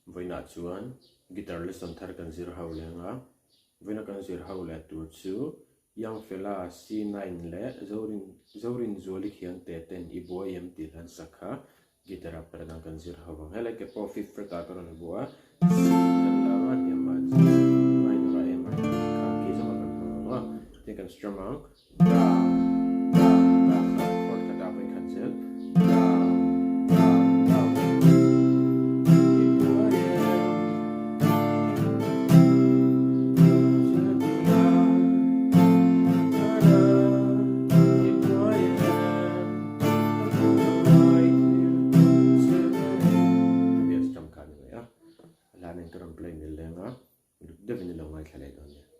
Vawiinah chuan guitar lesson thar kan zir ho leng a, vawiina kan zir ho leh tur chu Young Fella C9 leh Zorin Zorin Zuali khian te ten i buai em tih hlan sak kha guitar ah per dang kan zir ho ang. Helai ke pawh fifth fret ah ka rawn bu a, C kan la ang a, hniam ah G minor ah A minor kha key zawng ah kan hmang ang a, tin kan strum ang. Down, down, down, down, chord kha dah vawikhat zel. Down, down, down. Hla nen ka rawn play nil leng a, deuhin i lo ngaithla leh dawn nia.